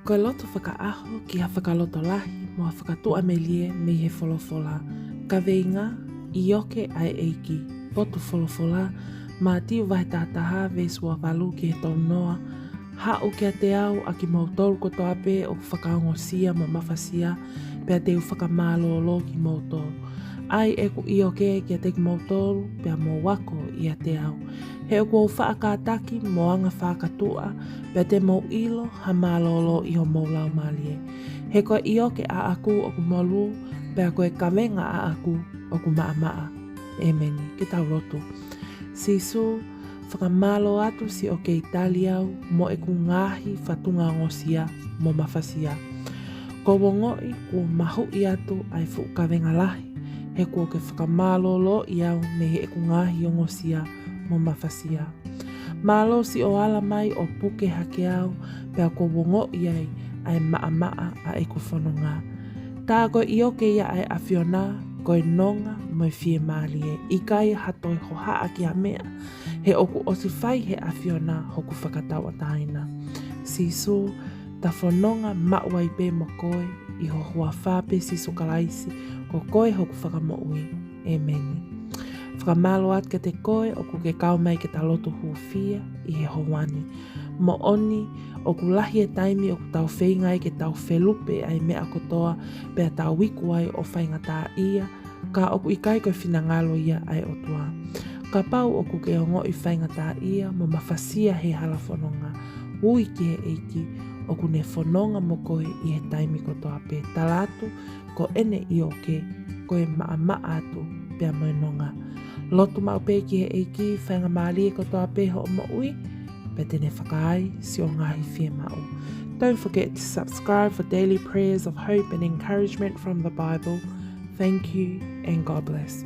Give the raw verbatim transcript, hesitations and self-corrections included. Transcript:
Ko e lotu fakaʻaho ki ha fakalotolahi mo ha fakatuʻamelie mei he folofola. Kaveinga: ʻIoke ʻa e ʻEiki. Potu folofola: Mātiu vahe taha taha, veesi ua valu ki he tolu noa. Haʻu kiate au ʻa kimoutolu kotoa pē ʻoku fakaongosia mo mafasia, pea te u fakamālōlō kimoutolu. ʻAi ʻeku ʻioke kiate kimoutolu, pea mou ako ʻiate au. He ʻoku ou faʻa kātaki mo anga fakatuʻa, pea te mou ʻilo ha mālōlō ʻi homou laumālie. He ko e ʻioke ʻaʻaku ʻoku molū, pea ko e kavenga ʻaʻaku ʻoku maʻamaʻa. ʻĒmeni. Ke tau lotu. Sīsū, fakamālō atu siʻo kei tali au mo ʻeku ngaahi fatunga ongosia mo mafasia. Ko u ongoʻi kuo mahuʻi atu ʻa e fuʻu kavenga lahi, he kuo ke fakamālōlōʻi au mei heʻeku ngaahi ongosia mo mafasia. Mālō siʻo ala mai ʻo puke hake au, pea ko u ongoʻi ai ʻa e maʻamaʻa ʻa ʻeku fononga. Tā ko e ʻioke ia ʻa e ʻAfiona, ko e nonga mo e fiemālie, ʻikai ha toe hohaʻa ki ha meʻa, he ʻoku ʻosi fai he ʻAfiona hoku fakatauʻatāina. Sīsū, ta fononga maʻu ai pē mo koe, ʻi ho huafa pē Sīsū Kalaisi, ko koe hoku Fakamoʻui. ʻĒmeni. Fakamālō atu kiate koe ʻoku ke kau mai ke ta lotu hūfia ʻi he houa ni. Moʻoni, ʻoku lahi e taimi ʻoku tau feinga ai ke tau felupe ʻa e meʻa kotoa, pea tau iku ai ʻo faingataʻaʻia, ka ʻoku ʻikai ko e finangalo ia ʻa e ʻOtua. Kapau ʻoku ke ongoʻi faingataʻaʻia mo mafasia he hala fononga, ui ki he ʻEiki, ʻoku ne fononga mo koe ʻi he taimi kotoa pē. Tala atu, ko ʻene ʻioke, ko e maʻamaʻa atu pea mo e nonga. Lotu maʻu pē ki he ʻEiki, faingamālie kotoa pē hoʻo moʻui, pea te ne fakaai siʻo ngaahi fiemaʻu. Don't forget to subscribe for daily prayers of hope and encouragement from the Bible. Thank you and God bless.